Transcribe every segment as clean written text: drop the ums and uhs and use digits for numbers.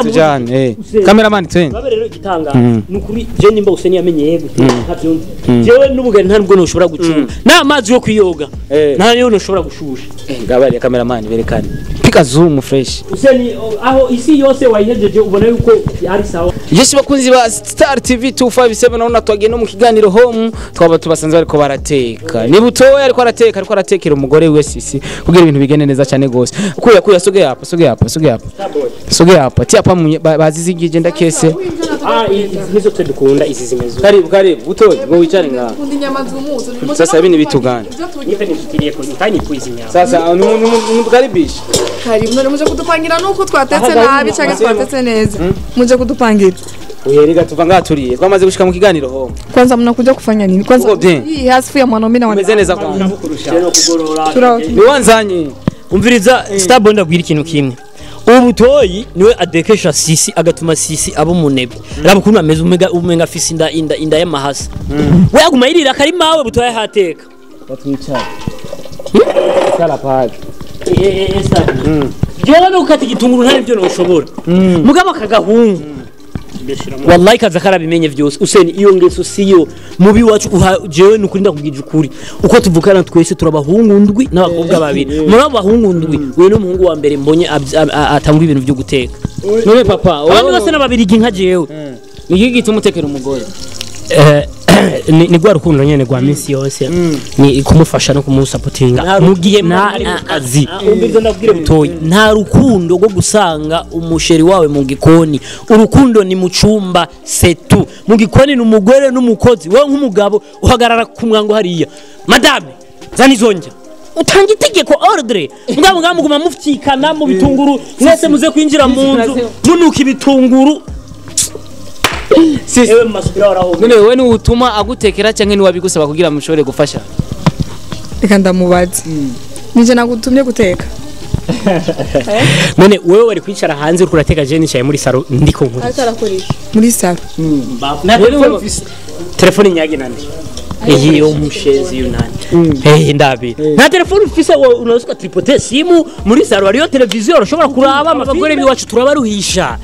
Tujane cameraman twende. Babe rero igitanga nukuri je nimba Useni yamenyeye gute ntavyumva. Jewe n'ubugari nta nubwo noshobora gucunga. N'amazi yo kwiyoga. Nta yo noshobora gushusha. Ngabari cameraman berekane. Pika zoom fresh. Useni aho isi yose wayihejeje ubona yuko ari sawa. Yesu bakunzi ba Star TV 257 naona twagenda mu kiganiro home twaba tubasanze bariko barateka. Ni butoya ariko arateka ariko aratekera umugore we Sisi kugira ibintu bigende neza cyane gose. Kuya kuya sogea hapa sogea hapa sogea hapa. Sogea hapa tia hapa bazizigije ndakese. Ah nizo twe dukunda izi zimezo. Karibu karibu butoya ngo wicare ngaha. Kunda inyama zumutse. Sasa hivi ni vitu gani? Nipe nifitirie ko ntani kuizi nyama. Sasa numukaribisha. Karibu none muje kudupangira nuko twatetse nabi cyangwa twatetse neza. Muje kudupangira. Uyerega tuva ngaturiye twamaze gushika mu kiganiro home. Kwanza mnakuja kufanya nini? Kwanza hii hasfu ya mwanaume na meze neza kwanza. Ni wanzanye. Umviriza Starboy ndabwira ikintu kimwe. Ubutoyi niwe adekesha Sisi agatuma Sisi abo munebwe. Raba ukuntu ameze umenga afise inda inda inda y'amahasa. We aguma yirira karimawe butoyi hateka. Batwicara. Sala pale. Jewe no gukata igitunguru nta nivyo noshobora. Mugabo akagahungu. Wallahi kaza karabimenye vyose. Useni iyo ngeso siyo mubi wacu jewe nukurinda kubwije ukuri. Uko tuvukana twese turabahungu ndwi n'abakobwa babiri. Muri abo bahungu ndwi we no muhungu wa mbere mbonye atangura ibintu byo guteka. None papa abandi bose n'ababirigi nka jewe. Ni gituma utekera umugore? Ni gwa rukundo nyene gwa minsi yose ni kumufasha no kumusapotinga mugiye nta azi butoyi nta rukundo rwo gusanga umusheri wawe mu gikoni. Urukundo ni mu cumba setu mu gikoni ni umugore n'umukozi. Wewe nk'umugabo uhagarara ku mwango hariya, madame zana izonja utanga itegeko ordre mugabo ngamuguma mufyikana mu bitunguru mwese muze kwinjira mu nzu munuka ibitunguru. Sisi none wewe ni utuma agutekera canke ni wabigusaba kugira mushobore gufasha? Reka ndamubaze. Nije nagutumye guteka. None wewe wari kwicara hanze uriko urateka je nicaye muri salo ndiko nkuri. Muri salo. Telefone nyage nande. Iyi yo mushezi yunani. Ndabi. Na telefone ufise unaweza tripoter simu muri salo hariyo televiziyo urashobora kuraba abagore biwacu turabaruhisha.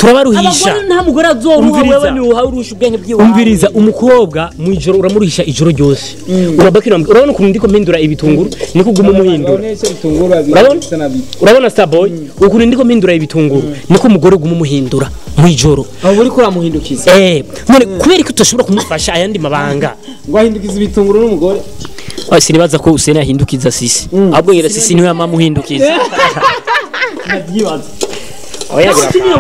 Turabaruhisha. Abagore nta mugore azoruha wewe ni uha urusha ubwenge bwiwe. Umviriza umukobwa mu ijoro uramuruhisha ijoro ryose. Urabakira urabona ukuntu ndiko mpindura ibitunguru niko guma umuhindura. Urabona Starboy ukuntu ndiko mpindura ibitunguru niko umugore guma umuhindura mu ijoro. Aho uri kuramuhindukiza. None kubera ko utashobora kumufasha ayandi mabanga. Ngo ahindukiza ibitunguru n'umugore. Sinibaza ko Useni ahindukiza Sisi. Ahubwo ngira Sisi niwe amamuhindukiza. Nabyibaza. Oya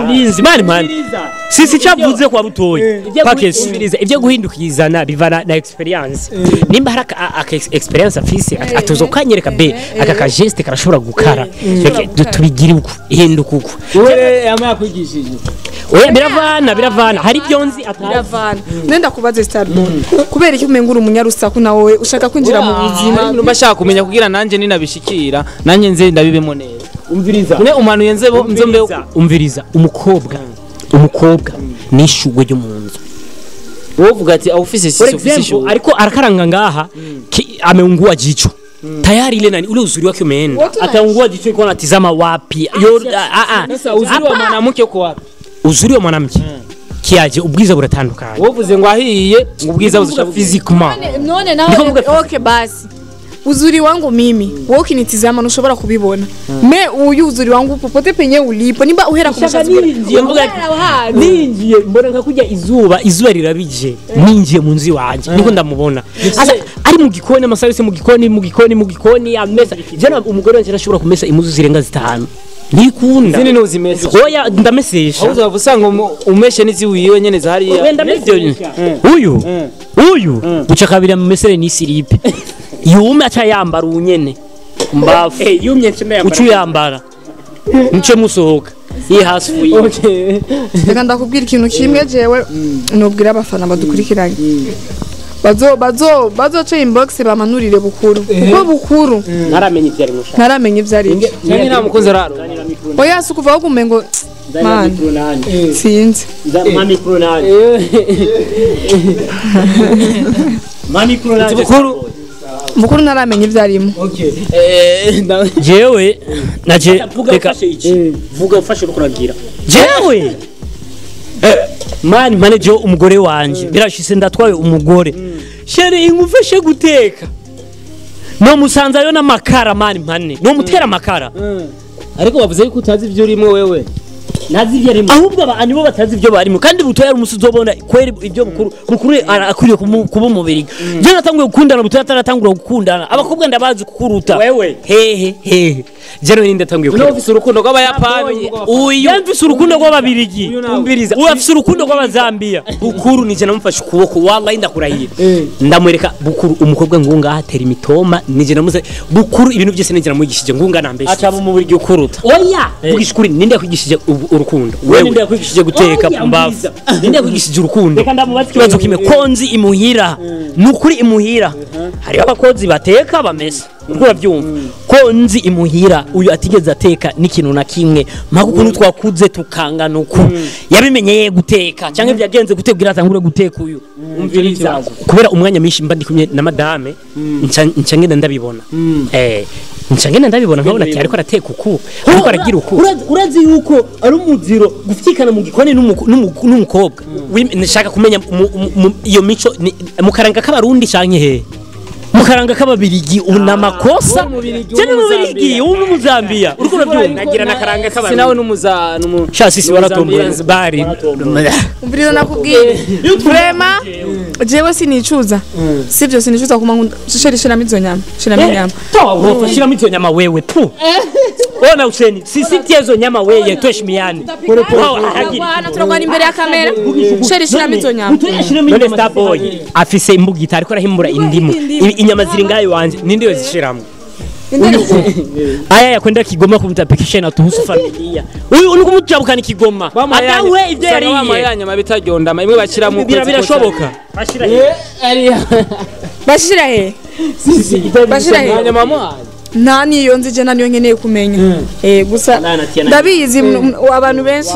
birinzi mani mani. Sisi cyavuze kwa butoyi. Pakesi ibyo guhindukizana bivana na experience. Nimba hari aka experience afise atozokanyereka be aka ka geste karashobora gukara. Tubigire uko ihinduka uko. Wewe yama yakwigishije. Oya biravana biravana hari ibyo nzi ataravana. Nenda kubaze Starboy. Kubera iki umenga uri umunyarusaku na wowe ushaka kwinjira mu buzima? Numba shaka kumenya kugira nanje ninabishikira nanje nze ndabibemo neza. Umviriza. None umanuye nze nzombe umviriza umukobwa. Umukobwa nishugwe ryo mu nzu. Wovuga ati office si office shu. Ariko arakaranga ngaha ameungua jicho. Tayari ile nani ule uzuri wake umeenda. Ataungua jicho iko anatizama wapi? Sasa uzuri wa mwanamke uko wapi? Uzuri wa mwanamke kiaje ubwiza buratandukanye. Wovuze ngo ahiye ngo ubwiza buzusha physiquement. None nawe okay basi. Uzuri wangu mimi wewe ukinitizama ntushobora kubibona. Me uyu uzuri wangu popote penye ulipo nimba uhera kumushatsi. Ninjiye mbona nka kujya izuba izuba rirabije ninjiye mu nzu wanje niko ndamubona. Asa ari mu gikoni amasaha yose mu gikoni mu gikoni mu gikoni amesa. Jana umugore wanje arashobora kumesa impuzu zirenga 5. Nikunda. Zini nuzimesa. Oya ndamesesha. Aho uzavusanga umeshe niziwiwe nyene zahariya. Wenda mevyo. Uyu. Uyu uca kabira mu mesere ni silipe. Yume acha yambara unyene. Mbafu. Yumye nshime yambara. Ucu yambara. Nce musohoka. Yi hasi fuyi. Okay. Reka ndakubwira ikintu kimwe jewe nubwira abafana badukurikiranye. Bazo bazo bazoce inbox bamanurire bukuru. Kuko bukuru ntaramenye ivyo ari mushaka. Ntaramenye ivyo ari. Cyane nta mukunzi raro. Oya sukuva aho kumengo man. Sinzi. Mami pro nani. Mami pro nani. Bukuru Mukuru ntaramenye ivyo arimo. Okay. Jewe naje reka vuga ufashe uko uragira. Jewe mani manager umugore wanje birashise ndatwaye umugore chérie ingufashe guteka no musanzayo n'amakara mani mpane no mutera amakara. Ariko bavuze yuko utazi ibyo urimo wewe. Nazi ibyo arimo. Ahubwo aba nibo batazi ibyo barimo kandi Butoya ari umusi uzobona kweri ibyo bukuru bukuru akwiriye kuba umubiri. Je natanguye gukundana Butoya ataratangura gukundana abakobwa ndabazi kukuruta. Wewe hehe hehe je none ndatanguye Uno ufise urukundo rw'abayapani uyu mfise urukundo rw'ababirigi umbiriza uyu afise urukundo rw'abazambia. Bukuru nije namufashe ukuboko wallahi ndakurahiye ndamwereka Bukuru umukobwa ngunga atera imitoma nije namuze Bukuru ibintu byose nije namwigishije ngunga nambeshe aca mu mubirigi ukuruta. Oya vugisha ukuri ninde yakwigishije urukundo? Wewe ninde yakwigishije guteka mbavu? Ninde yakwigishije urukundo? Reka ndamubaza ikibazo kimwe konzi imuhira nukuri imuhira hariho abakozi bateka bamesa uriko urabyumva konzi imuhira uyu atigeze ateka n'ikintu na kimwe mpaka ukuntu twakuze tukangana uku yabimenye ye guteka cyangwa byagenze gutegura atangure guteka uyu umviriza kubera umwanya mwinshi mba ndi kumwe na madame nca ngenda ndabibona nca ngenda ndabibona nkabona ati ariko arateka uku ariko aragira uku. Urazi yuko ari umuziro gufikana mu gikoni n'umukobwa nshaka kumenya iyo mico mukaranga k'abarundi canke he mukaranga k'ababirigi una makosa cyane mubirigi ubu muzambia uriko urabyumva nagira nakaranga k'abarundi sinawe n'umuza n'umu sha sisi waratomboye bari umviriza nakubwiye vraiment jewe sinicuza sivyo sinicuza kuma chérie shiramo izo nyama shiramo inyama toa shiramo izo nyama wewe pu ona useni sisi tiezo nyama weye tweshimiane turagwana imbere ya kamera chérie shiramo izo nyama. None Starboy afise imbugita ariko arahimbura indimu inyama ziri ngayo wanje ninde yozishiramo aya yakwenda Kigoma kumutapikisha na tuhusu familia uyu unukumujabukana Kigoma atawe ibyo yariye bamayanya bitagyonda imwe bashiramo birashoboka bashira he bashira he bashira he nyama muhaye nta niyo nzi je naniyo nkeneye kumenya gusa ndabizi abantu benshi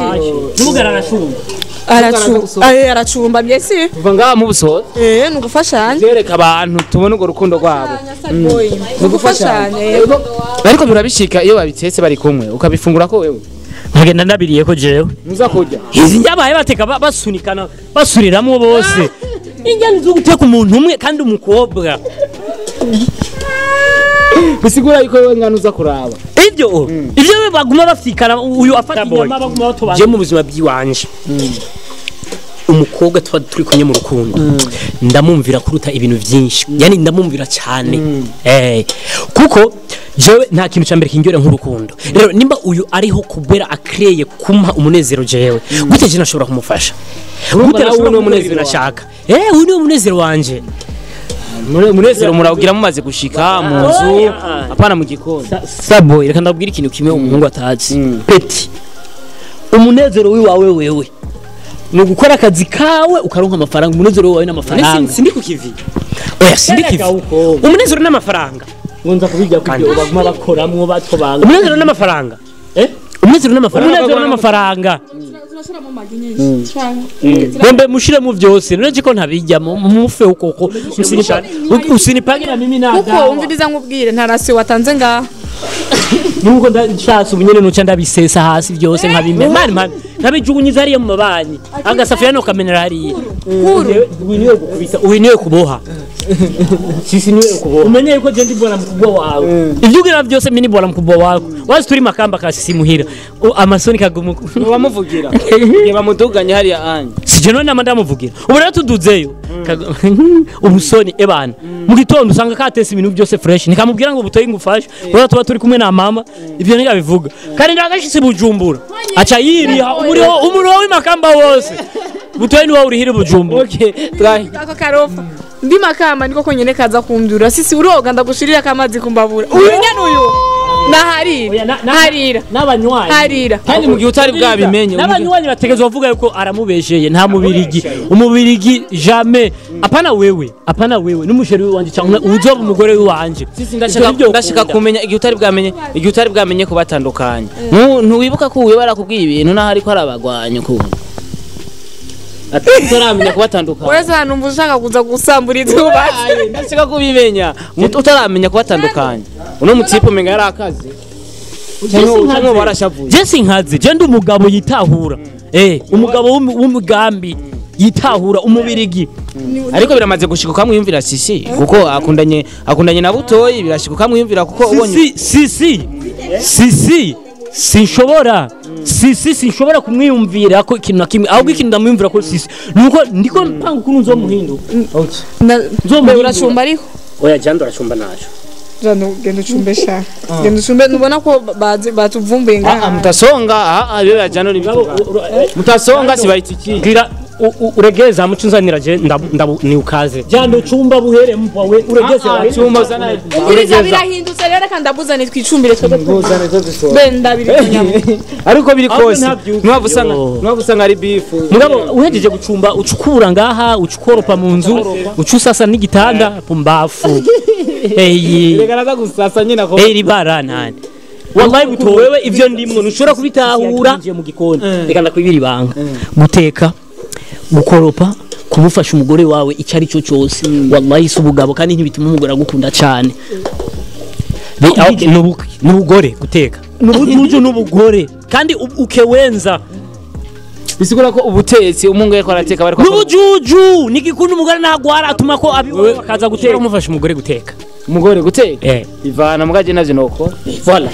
n'umugararashumba aracumba byesi kuva ngaha mu busoza nugufashanya byereka abantu tubone urwo rukundo rwabo nugufashanya. Ariko birabishika iyo babitetse bari kumwe ukabifungura ko wewe nkagenda ndabiriye ko jewe muza kurya izi nyabaye bateka basunikana basuriramo bose injyana zo guteka umuntu umwe kandi umukobwa bisigura yuko wewe ngana uza kuraba ibyo ibyo baguma bafikana uyu afata inyama baguma batobana. Je mu buzima byiwanje umukobwa tuba turi kumwe mu rukundo ndamumvira kuruta ibintu byinshi yani ndamumvira cyane kuko jewe nta kintu cyambere kingyora nk'urukundo. Rero nimba uyu ariho kubera akreye kumpa umunezero jewe gute je nashobora kumufasha gute nashobora umunezero nashaka uyu ni umunezero wanje. Munezero murawugira mumaze gushika mu nzu apana mu gikoni. Sabo reka ndabwira ikintu kimwe umuhungu atazi peti umunezero wiwawe wewe ni ugukora akazi kawe ukaronka amafaranga umunezero wawe n'amafaranga. Sindi ku kivi oya sindi kivi umunezero n'amafaranga ngonza kubijya kubyo baguma bakoramwo batobanga umunezero n'amafaranga umunezero n'amafaranga umunezero n'amafaranga Bombe mushire mu vyose none ko ntabijyamo mufe ukoko usinipange na mimi na kuko umviriza nkubwire nta rasiyo watanze ngaha nuko ndashatse ubunyene nuca ndabisesa hasi byose nkabime mani mani nkabijugunyiza hariya mu mabanyi agasafuriya no kamenera hariya uyu niwe gukubita uyu niwe kuboha sisi niwe kuboha umenye yuko je ndi bwana mkubwa wawe ivyo ugira byose mimi ni bwana mkubwa wako wazi turi makamba ka sisi muhira amasoni kagumuko bamuvugira bamuduganye hariya anje sije none nama ndamuvugira ubu rero tuduzeyo ubusoni ebana mu gitondo usanga katese ibintu byose fresh nikamubwira ngo butoyi ngufashe urabona tuba turi kumwe na mama ivyo ntiyabivuga kandi ndagashitse Bujumbura aca yiriha umuriho w'imakamba wose butoyi niwo urihira Bujumbura. Okay try ako karofa ndi makamba niko konyene kaza kumbyura sisi uroga ndagushirira kamazi kumbabura uyu nyene uyu naharira harira n'abanywanyi harira kandi mu gihe utari bwabimenye n'abanywanyi bategezwa kuvuga yuko aramubesheye nta mubirigi umubirigi jamais apana wewe apana wewe n'umusheri wanje cyangwa uzoba umugore wanje. Sisi ndashaka kumenya igihe utari bwamenye igihe utari bwamenye kubatandukanya ntuwibuka ko uwe barakubwiye ibintu naho ariko arabagwanya ukuntu utaramenya kubatandukanya wese numva ushaka kuza gusambura izuba ndashaka kubimenya utaramenya kubatandukanya uno mutipe umenga yari akazi Cyangwa barashavuye. Je sinkaze, je ndi umugabo yitahura. Umugabo w'umugambi yitahura umubirigi. Ariko biramaze gushika ukamwiyumvira Sisi kuko akundanye na Butoyi, birashika ukamwiyumvira kuko ubonye Sisi sinshobora. Sisi sinshobora kumwiyumvira ko ikintu na kimwe, ahubwo ikintu ndamwiyumvira ko Sisi nuko ndiko mpanga ukuntu nzomuhinduka. Okay. Uracumba ariko? Oya jando aracumba nacho. Jando genda ucumbe sha. Genda ucumbe nubona ko batuvumbuye ngaha. Mutasonga biba jando ni mutasonga sibayitikiye. Gira uregeza mucunzanira je ni ukaze. Jando chumba buhere mpwa we uregeze chumba sana. Uregeza birahindutse rero kandi ndabuzane twicumbire twebwe. Benda biri kunyama. Ariko biri kose. Nwavusanga ari beef. Mugabo uhejeje gucumba ucukura ngaha ucukoropa mu nzu ucusasa n'igitanda pumbafu. Eyi. Regaraza gusasa nyina ko. Eri bara nani. Wallahi buto wewe ivyo ndimwo ntushobora kubitahura mu gikoni. Reka ndakwibira ibanga. Guteka, gukoropa, kumufasha umugore wawe icyo ari cyo cyose. Wallahi si ubugabo kandi ntibituma umugore agukunda cyane. N'ubugore guteka. N'ubujuju n'ubugore kandi ukewenza. Bisigura ko ubutetsi umungu yariko arateka bariko n'ubujuju nigikunda umugore ntagwara atuma ko abiwe bakaza guteka. Umufasha umugore guteka. Umugore guteka? Ivana mugaje navyo noko. Voilà.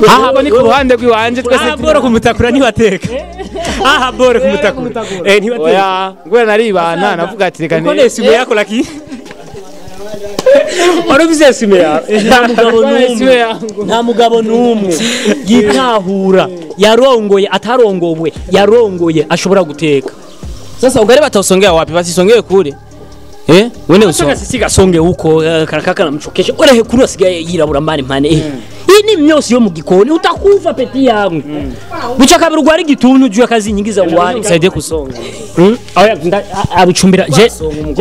Aha ni ku ruhande rw'iwanje twese. Aha boro kumutakura ntibateka. Aha boro kumutakura. Ntibateka. Oya, ngwe naribana navuga ati reka ne. Kone sime yako laki. Warubize sime ya. Nta mugabo numwe yitahura yarongoye atarongowe yarongoye ashobora guteka. Sasa ugare batosongea wapi? Basisongeye kure. Wene usonga sisi gasonge huko karakaka namchokesha. Orehe kuri asigaye yirabura mani mpane. Iyi ni myose yo mu gikoni utakufa peti yangu. Buca kabiri ugwara igituntu juu akazi nyingiza uwari. Saidie kusonga. Oya abucumbira je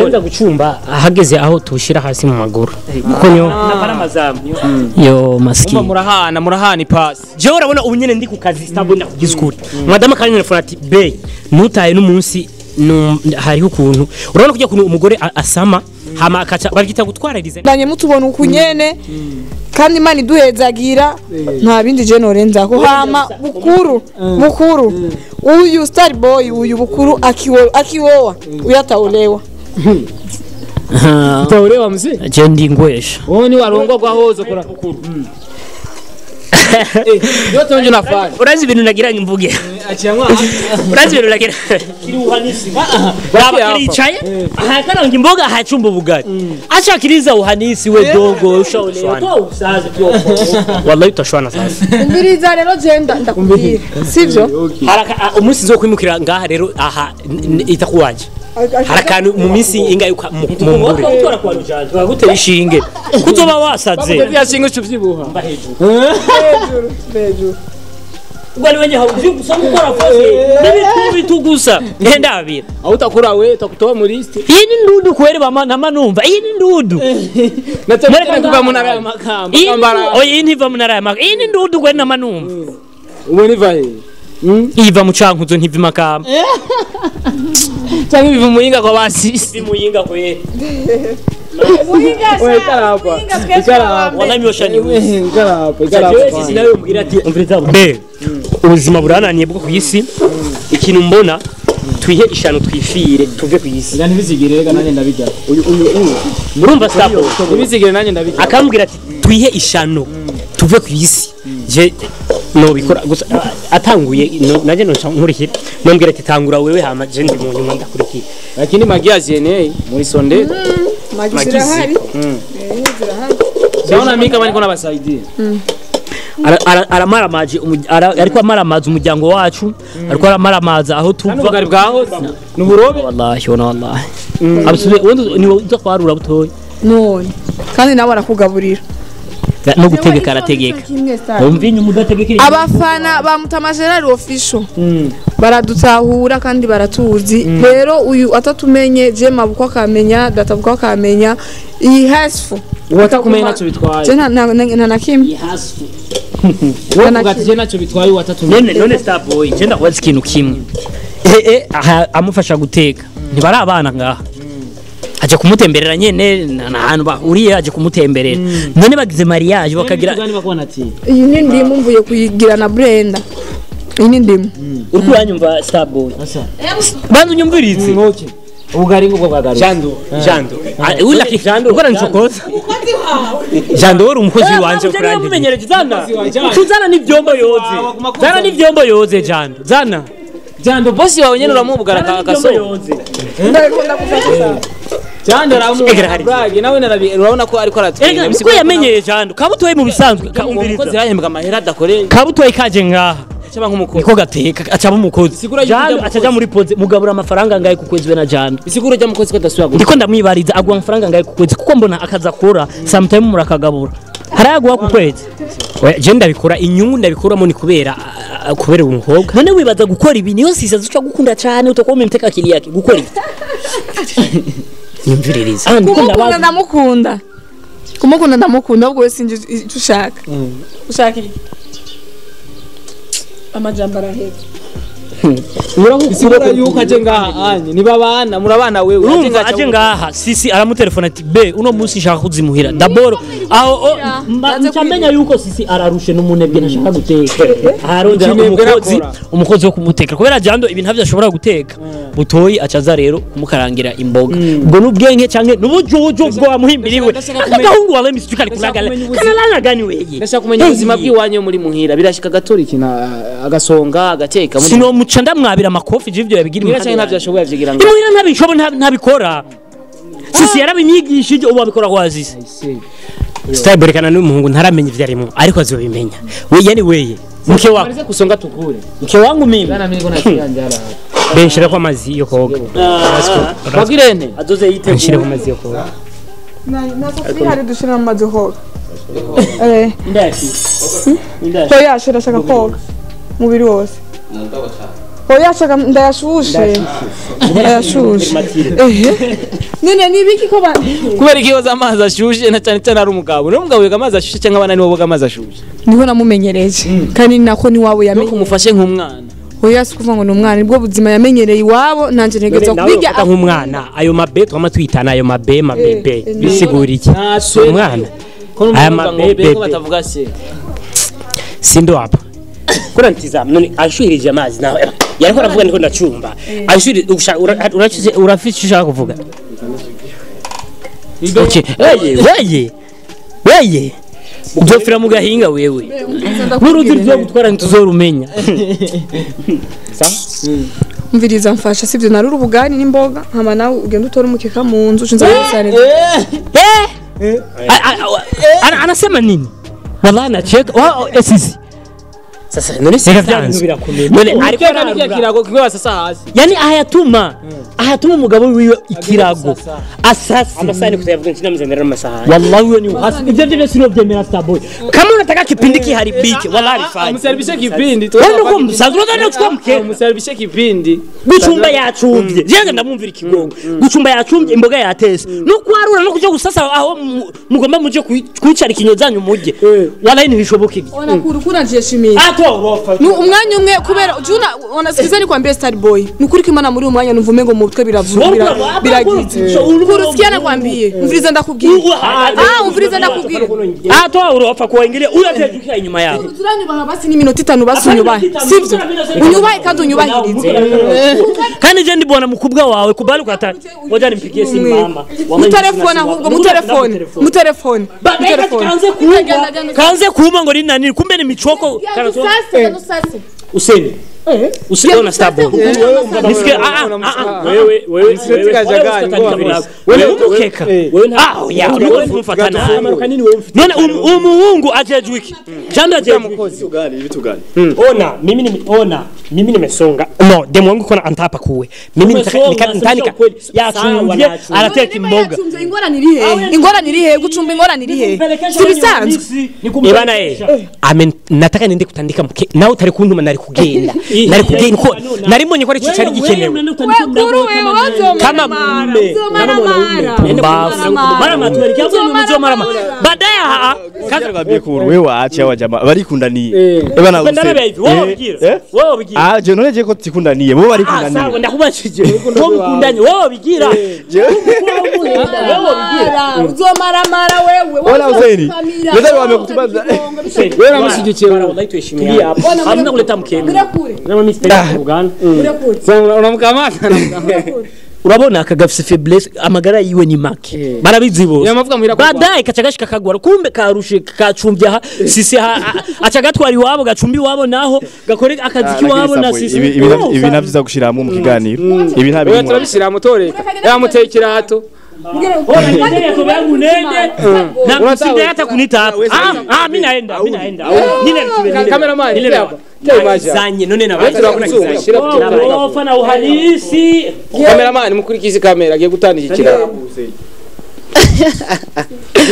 nza gucumba ahageze aho tushira hasi mu maguru. Kuko nyo naparamazamu. Yo maskini. Murahana ipasi. Je urabona ubu nyene ndi ku kazi stabona kugizukuri. Madame Karine telefone ati be nutaye n'umunsi hariho ukuntu urabona kujya kuntu umugore asama hama akaca babyita gutwarariza ndanye mutubona ukunyene kandi Imana iduhezagira nta bindi je norenza ko hama bukuru uyu star boy uyu bukuru akiwoa uyataolewa. Utaolewa mzee? Je ndi ngwesha. Wowe ni warongwa hozo kora bukuru. Yote nje nafanya. Urazi ibintu nagira imvuge. Achiamwa. Urazi ibintu nagira. Kiri uhanisi. Baba kiricaye. Aha imboga hachumba ubugari. Ashakiriza uhanisi we dogo ushaolewa. To usaze byo. Wallahi utashwana sasa. Umbiriza rero je ndakubwira. Sivyo? Haraka umunsi zo kwimukira ngaha rero aha itakuwaje. Harakanu mu minsi inga yuka mu mbure. Utora kwa rujanje. Bagutera ishinge. Kuzoba wasaze. Bagutera ishinge cuvyibuha. Mba hejuru. Hejuru. Ubwo wenye hauzi kusoma ukora fose. Nibi bitugusa. Enda abira. Aho utakura we utakutoa muri list. Iyi ni ndudu kweri bama namanumva. Iyi ni ndudu. Nataka kuva mu ntara ya Makamba. Oya iyi ntiva mu ntara ya Makamba. Iyi ni ndudu kweri namanumva. Ubu niva he? Iva mu Cankuzo ntiva Makamba. Cyangwa biva muyinga kwa basisi. Muyinga kwe. Muyinga sa. Ikarapa. Wallahi myoshani. Ikarapa. Sisi nawe umbwira ati umviriza be. Ubuzima burananiye bwo kwisi. Ikintu mbona twihe ishano twifire tuve kwisi. Ngani bizigire rega nanjye ndabijya. Uyu murumva stop. Bizigire nanjye ndabijya. Akambwira ati twihe ishano tuve kwisi. Je no bikora gusa atanguye naje no nkurikira nombwira ati tangura wewe hama je ndi mu nyuma ndakurikira. Lakini magia ZNA muri sonde magi zirahari. Zirahari. Naona mimi kama niko nabasaidia. Aramaramaje ariko amaramaza umuryango wacu ariko aramaramaza aho tuva n'ubugari bwaho n'uburobe wallahi wallahi abusube ni uza kwarura butoyi none kandi nawe arakugaburira no gutegeka arategeka umva inyuma udategekera abafana ba Mutama Gerard official baradutahura kandi baratuzi rero uyu atatumenye je mabuko akamenya databuko akamenya iyi hasfu uwatakumenya ntacyo bitwaye je nta na kimwe wowe ati je ntacyo bitwaye uwatatumenya none stop boy je ndakubaza ikintu kimwe amufasha guteka ntibari abana ngaha Aje kumutemberera nyene n'ahantu bahuriye aje kumutemberera. None bagize mariage bakagira iyi ni ndimu mvuye kuyigira na Brenda. Iyi ni ndimu. Uri kuranyumva Starboy. Banza unyumvirize. Ubugari ngubwo bwagaruka. Jando. Ula Jando ukora nchokoza. Jando uri umukozi wanje ukurangiye. Zana. Tuzana n'ivyombo yoze. Zana n'ivyombo yoze Jando. Zana. Jando bosi wawe nyene uramubugara akaso. Ndakunda gufasha. Jando aramubugara nawe narabi urabona ko ariko aratwenga. Niko yamenyeye Jando. Kabutoye mu bisanzwe kaumviriza. Umukozi yahembwa amahera adakoreye. Kabutoye kaje ngaha. Acaba nk'umukozi. Niko gateka acaba umukozi. Jando acaja muri poze mugabura amafaranga ngaye ku kwezi we na Jando. Bisigura rya mukozi ko adasubira gukora. Ndiko ndamwibariza agwa amafaranga ngaye ku kwezi kuko mbona akaza akora sometime murakagabura. Haragwa ku kwezi. Oya je ndabikora inyungu ndabikuramo ni kubera umukobwa. None wibaza gukora ibi niyo sisa zuca gukunda cyane utakuwa umemteka akili yake gukora ibi. Nyumviririza. Kumukunda ndamukunda. Kumukunda ndamukunda ubwo sinje icyo ushaka. Ushaka iki? Amajambo araheze. Bisigura yuko aje ngaha anye nibabana murabana wewe urumva aje ngaha sisi aramutelefona ati be uno munsi nshaka kuzimuhira daboro aho ncamenya yuko sisi ararushe n'umunebwe ntashaka guteka arondera umukozi wo kumuteka kubera Jando ibintu ntavyo ashobora guteka Butoyi acaza rero kumukarangira imboga ubwo n'ubwenge canke n'ubujuju bwo wamuhimbiriwe agahungu wawe misukari kulagala kanalana gani weye ndashaka kumenya ubuzima bw'iwanyu muri muhira birashika gatora ikintu agasonga agateka muri sino muca ndamwabira amakofi jivyo yabigira imihira cyane ntavyo ashoboye avyigira ngo imuhira ntabishobo ntabikora sisi yarabimyigishije ubu abikora kwazise Starboy kana n'umuhungu ntaramenya ivyo arimo ariko azobimenya we yani weye mke wako kusonga tukure mke wangu mimi benshira kwa amazi yo koga bagirene azoze yitegura benshira kwa amazi yo koga na safuri hari dushira amazi koga ndaki oya shira shaka koga mubiri wose oya shaka ndayashushe ehe none nibiki ko kubera ikibazo amazi ashushe na cyane cyane ari umugabo no umugabo yoga amazi ashushe cyangwa abana nibo boga amazi ashushe niho namumenyereje kandi nako ni wawe yamenye no kumufashe nk'umwana oya si kuvuga ngo ni umwana nibwo buzima yamenyereye iwabo nanje ntegereza kubiga nk'umwana ayo mabe twama twitana ayo mabe mabebe bisigura iki umwana aya mabebe ko batavuga se sindo hapa kuna ntizama none ashuhirije amazi nawe yariko aravuga niko ndacumba ashuhirije urafise ushaka kuvuga okay weye weye uzofira mu gahinga wewe n'uruzi ryo gutwara ntuzorumenya umviriza mfasha sivyo narura ubugani n'imboga hama nawe ugenda utora umukeka mu nzu ushinze gusane anasema nini wallahi nacheka sisi sasa none sasa none ariko ararura kirago kiwe sasa hasi yani ahayatuma umugabo wiwe ikirago asasi amasahani kutayavuga nchina mzendera amasahani wallahi wewe ni uhasi ivyo vyo sio vyemera Starboy kama unataka kipindi kiharibike wallahi fanya msaribishe kipindi wewe ndio msazi unataka kuchukua mke msaribishe kipindi gucumba yacumbye jenga ndamumvira ikigongo gucumba yacumbye imboga yatese no kwarura no kuja gusasa aho mugomba muje kwicara ikinyo zanyu muje wallahi ntibishoboka ibyo ona kurukura njeshimiye ni umwanya umwe kubera juna unasikiza ni kwambia Starboy nukuri kimana muri umwanya numvume ngo mutwe biravura biragize kurusikia nakwambie umviriza ndakubwira umviriza ndakubwira toa urofa kuingilia huyo atajukia inyuma yako turanyubaha basi ni minota 5 basi unyubahe sivyo unyubahe kandi unyubahirize kandi je ndibona mukubwa wawe kubali ukata ngoja nimpigie simu mama mutelefone ahubwo mutelefone mutelefone kanze kuuma ngo ni nani kumbe ni michoko useni usiona Starboy nisikie wewe wewe umukeka ya wewe umfatana none umuhungu ajejwe iki janda ajejwe mukozi ugali vitu gani ona mimi nimesonga no demu wangu kona antapa kuwe mimi nitanika yacumbye arateka imboga ingorane iri hehe ingorane iri hehe gucumba ingorane iri hehe sibisanzwe ibana amen nataka niende kutandika mke nawe utari kuntuma nari kugenda Nari kubwiye ko nari mbonye ko ari cyo cyari gikenewe. Kama mara baadaye kaza wewe waacha wa jamaa barikundaniye ebana wewe bigira ah je none je ko tikundaniye bo barikundaniye sawa ndakubashije bo mukundanye wewe bigira wewe bigira uzomaramara wewe wala Hussein ndio wamekutubaza wewe namushigikiye wallahi tuheshimiane hamna kuleta mkeme na mimi sipendi kugana unamkamata urabona akagafise faiblesse amagara yiwe ni make barabizi bose baadaye kacagashika kagwara kumbe karushe kacumbya ha sisi acagatwara iwabo gacumbi iwabo naho gakore akazi kiwabo na sisi ibi navyiza gushiramo mu kiganiro ibi nta bintu turabishira mutoreka yamuteye ikirato na msinde hata kunita hapa ah mimi naenda nile cameraman nile hapa zanye none nabaza na uhalisi cameraman mukurikize kamera agiye gutandika ikirato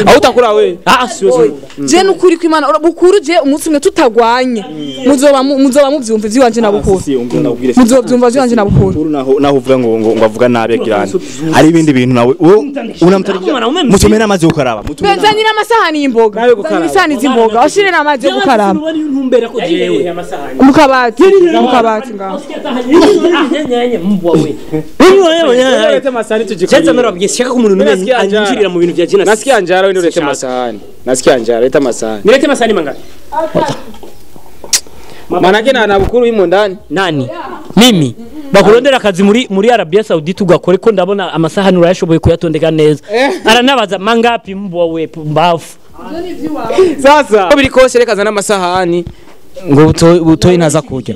aho utakura we ah siyo je nukuri kw'Imana bukuru je umunsi umwe tutagwanye muzoba muvyumva ivy'iwanje na bukuru muzobyumva ivy'iwanje na bukuru naho uvuga ngo ngo avuga nabi agirana ari ibindi bintu nawe unamtarikira mutumena amazi yo gukaraba nzanira amasahani y'imboga nzanira isahani z'imboga washire n'amazi yo gukaraba mu kabati ngaho mu bintu vya jina nasikia njara wewe nilete masahani nasikia njara leta masahani nilete masahani mangapi manake na bukuru imo ndani nani mimi bakurondera akazi muri Arabia Saudite ugakore ko ndabona amasahani urayashoboye kuyatondeka neza aranabaza mangapi mbwa we mbafu sasa biri kose reka zana amasahani ngo butoyi ntaza kurya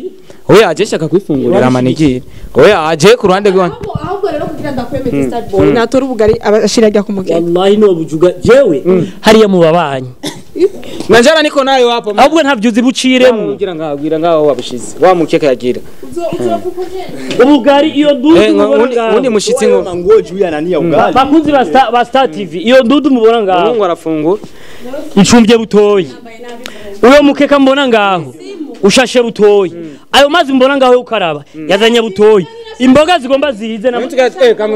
oya aje shaka kwifungurira manigi oya aje ku ruhande rwa ahubwo rero kugira ndakwemeze Star Boy natora ubugari abashira ajya kumugera wallahi no bujuga jewe hariya mu babanyi na njara niko nayo hapo ahubwo ntavyuzi buciremo kugira ngabwira ngaho wabushize wa mukeka yagira ubugari iyo dudu mubona ngaho undi mushitsi ngo nguo juu ya nani ya ugali bakunzi ba Star TV iyo dudu mubona ngaho ngo arafungura icumbye butoyi uyo mukeka mbona ngaho ushashe butoyi ayo mazi mbona ngaho ukaraba yazanye butoyi imboga zigomba zihize na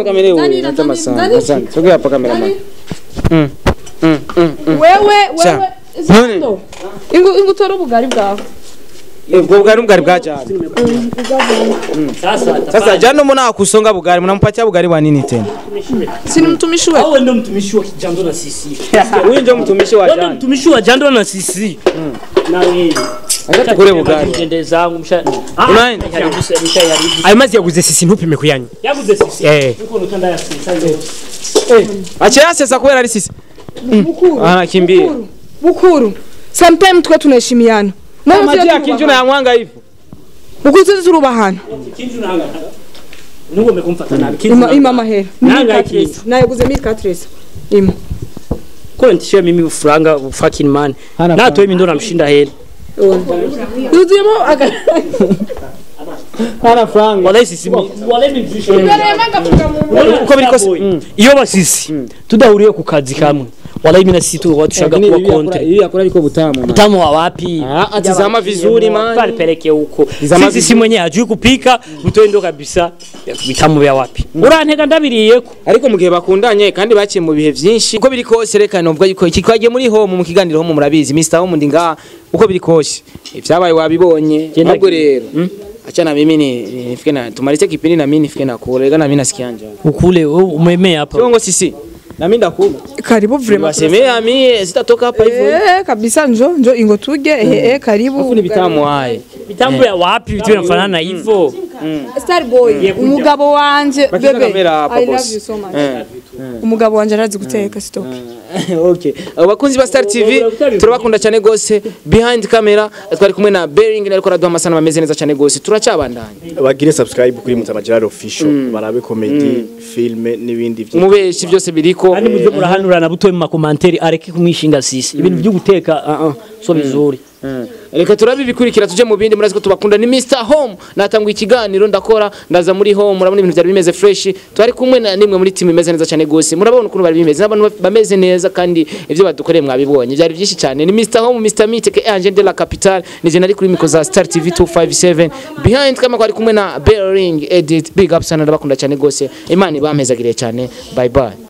kamera wewe amasahani sogea hapa kamera man wewe zando ingu tora ubugari bwawe ubwo bugari bwari bwajana sasa jana mbona akusonga bugari mnampatia bugari wa nini tena si mtumishi wewe wewe ndio mtumishi wa Jando na sisi wewe ndio mtumishi wa Jando mtumishi wa Jando na sisi na wewe acha tukure bugari ngende zangu msha unaenda ayo mazi yaguze sisi ntupime kuyanywa yaguze sisi eh uko nutanda ya sisi acha yasesa kubera ari sisi bukuru anakimbia bukuru sometimes twe tunaheshimiana maji ya kinju na mwanga hivyo bukuru sisi turubahana kinju nanga nungombe kumfata nabi kinju ima mahera nanga kinju nayaguze 1400 ima ko ntishia mimi ufuranga fucking man na toye mimi ndo namshinda hela yuzuyemo aga hana franga wallahi sisi wallahi mimi uko biri kose iyo basisi tudahuriye ku kazi kamwe wallahi mimi na sisi tu watu shaga kuwa kontre iyo yakora ariko butamu butamu wa wapi atizama vizuri man pale peleke huko sisi si mwenyewe hajui kupika mtoe kabisa bitamu vya wapi urantega ndabiriyeko ariko mugihe bakundanye kandi baciye mu bihe byinshi uko biri kose reka novuga yuko iki twagiye muri home mu kiganiro home murabizi Mr Home ndi ngaha uko biri kose ibyabaye wabibonye ahubwo rero acha na mimi nifike na tumalize kipindi na mimi nifike na kula reka na mimi nasikia njaa ukule umemea hapa Siongo sisi na mimi ndakula karibu vraiment wasemea mimi sitatoka hapa hivyo kabisa njo ingo tuje karibu ni bitamu haye bitamu ya wapi vitu vinafanana hivyo Star Boy umugabo wanje bebe I love you so much umugabo wanje arazi guteka stop okay abakunzi ba Star TV turabakunda cyane gose behind camera twari kumwe na Bering ariko araduha amasana ameze neza cyane gose turacabandanya bagire subscribe kuri Mutama Gerard official barabe comedy film n'ibindi byinshi mubeshi byose biriko kandi muze murahanurana butoye mu makomanteri areke kumwishinga sisi ibintu byo guteka so bizuri Reka turabe ibikurikira, tuje mu bindi. Murazi ko tubakunda. Ni Mr Home, natanga ikiganiro, ndakora, ndaza muri home. Murabona ibintu byari bimeze fresh. Twari kumwe na nimwe muri team imeze neza cyane gose. Murabona ukuntu bari bimeze, n'abantu bameze neza, kandi ibyo badukoreye mwabibonye, byari byinshi cyane. Ni Mr Home, Mr Meet ke Angel de la Capitale, nije nari kuri micro za Star TV 257, behind kama kwari kumwe na Bering Edit. Big up sana, ndabakunda cyane gose. Imana ibamezagiriye cyane. Bye bye.